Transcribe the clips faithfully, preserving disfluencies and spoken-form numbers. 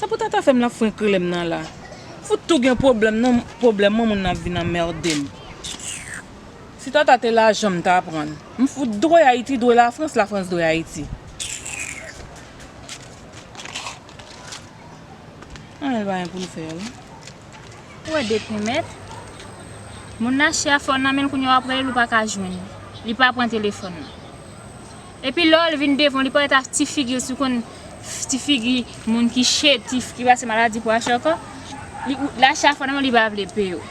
Pou tata fè m la frenk rele m nan la. Fout tou gen pwoblèm nan, pwoblèm mwen moun nan ap vin anmède m. Si tata te lajan m ta pran l. M fout dwe Ayiti, dwe Lafrans, Lafrans dwe Ayiti. Ann, l pa gen pou l fè la. Ou wè de pen mèt. Moun nan chè a fò nan men l kounye a w ap rele l ou pa ka jwenn li. Li pa pran telefòn nan. Epi lè w vin devan w, li parèt ak ti figi l, si w konn ti figi moun ki chétif, ki pase maladi pou achte ankò. Li, ou, lache a fò nan men w, li pa vle peye w.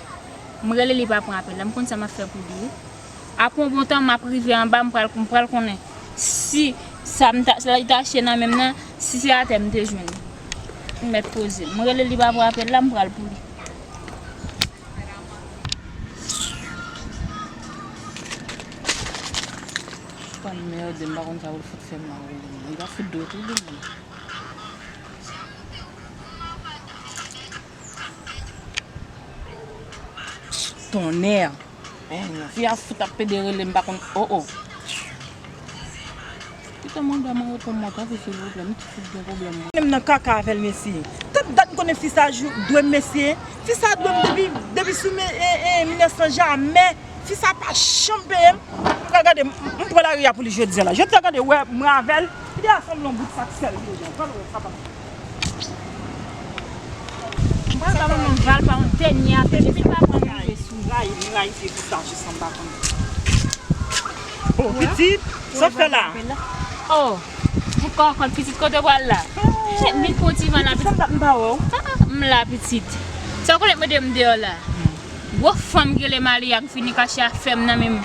M rele li pa pran apèl la, m konn sa m ap fè pou li wi. Apre yon bon tan, m ap rive anba, m pral, m pral konnen si sa m ta, sa li ta achte nan men m nan, si se atè m te jwenn li. M mèt poze. M rele li pa pran apèl la, m pral pou li. Fanm mède, m pa konn sa pou l fout fè m la, wi. Li va fout dwe tou li menm. Tonnè! Men, fi a fout ap pede rele m, pa konn, oh, oh. Pito mwen dwe mwen reponn mwen tanpri silvouplè, m ti fout gen pwoblèm mwen. Menm nan kaka avè l mesye. Tout dat m konnen fi sa jou, dwe m mesye. Fi sa dwe m depi, depi sou me, e, e, mil nèf san jamè. Fi sa pa janm peye m. M pral gade, m, m pran lari a pou li jodi a la. Jodi a gade, wè, mwen avè l. Li deja sanble yon bout sak sèl li deja. Pral wè sa pa. M pral ba manman Val pa yon dènye apèl, depi l pa pran m rive sou. M rayi, m rayi vye visaj ou san m pa konn. Oh, pitit, sa w fè la? Oh, m kòkòt pitit, kote w pral la? Li konn ti van la pitit. Sa dat m pa wè w. Ah, m la pitit. Sa w konnen mande m deyò la? Gwo fanm ki rele Malia ki fini kache afè m nan men m.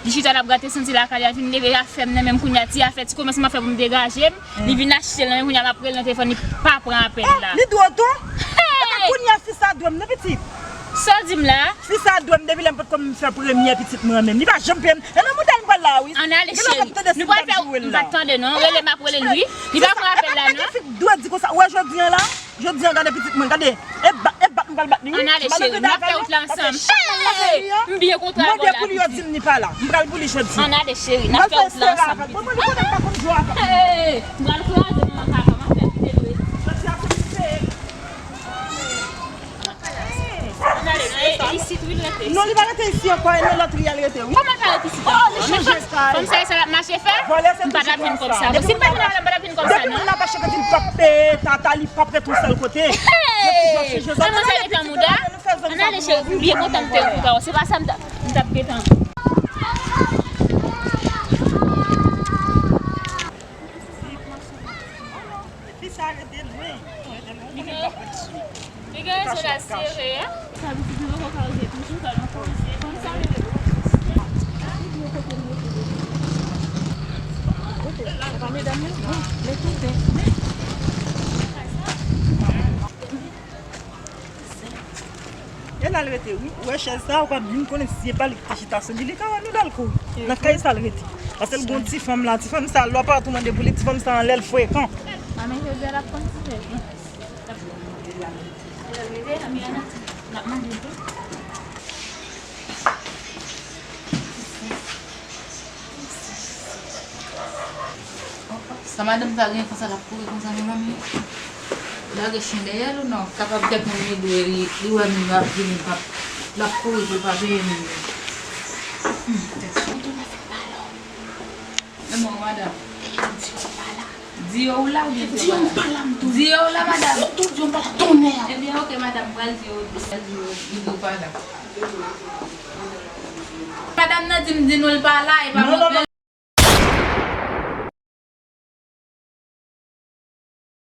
Li chita l ap grate santi lakay li, al fin leve afè m nan men m kounye a, ti afè, ti komès m ap fè pou m degaje m. Li vin achte l nan men m kounye a, m ap rele nan telefòn, li pa pran apèl la. Ah, li dwe w tou? Hey! Kounye a fi sa dwe m non pitit. Sa w di m la? Fi sa dwe m depi lè m potko fè premyè pitit mwen menm. Li pa janm peye m. E nan mouda m pral la wi. Ann ale cheri. Nou pral fè, m pa t tande non. Rele m ap rele l wi. Li pa pran apèl la non. Fi dwe di konsa. Ou wè jodi a la? Jodi a gade pitit mwen, gade. E bat, e bat m pral bat li wi. Ann ale cheri. N ap fè wout la ansanm. Hey! M byen kontan avè w la pitit. Mande pou li, yo di m li pa la. M pral pou li jodi. Ann ale cheri. N ap fè wout la ansanm pitit. Bon, mwen li konnen m pa konn jwe avè l. Hey! M pral kraze manman kaka. M ap fè kite dwe. Jodi a se li peye. Ann ale, non, e, e isit wi l rete. Non, li pa rete isi ankò, e nan lòt ri a l rete wi. Kòman l pa rete isit ankò? Non, fanm sa, e sa l ap mache fè? M pa t ap vin kòm sa. Si m pa t vin avè l, m pa t ap vin kòm sa non. Depi moun nan pa cheke di l p ap peye tata, li p ap rete yon sèl kote. Hey! Kòman sa rete an mouda? Ann ale cheri, m byen kontan m te renkontre w. Se pa sa m t ap, m t ap gentan. Fi sa rete lwen. Li gen rezo la sere, hein? Sa vle di nou poko ka rete toujou, sa nou poze. Konn sa rele. Kote? Pa medam yo? Non, men kote? E la l rete wi. Ou wè chèz sa, ou pa byen konnen si se pa li ki te chita sou li, li ka wè nou lè l kouri. Nan kay sa l rete. Paske l gon ti fanm la, ti fanm sa, lè w pa tou mande pou li, ti fanm sa anlè l frekan. A men jodi a l ap konn ti nèg. Lè l rive, ann, ann, n ap mande l tou. Sa madanm sa gen konsa, l ap kouri konsa, mezanmi. Lage chen dèyè l ou non? Kapab kèk moun li dwe, li, li wè moun yo ap vini, l ap, l ap kouri pou l pa peye moun yo. Hmm, tèt chaje. Tounen fè pa la. E bon, madanm. Di yo w pa la. Di yo w la oubyen di yo pa la? Di yo w pa la, m tou. Di yo w la, madanm. Tou di yo w pa la, tonnè. Ebyen, oke, madanm, m pral di yo, m pral di yo, di yo w pa la. Madanm nan di m di nou l pa la, e pa mwen.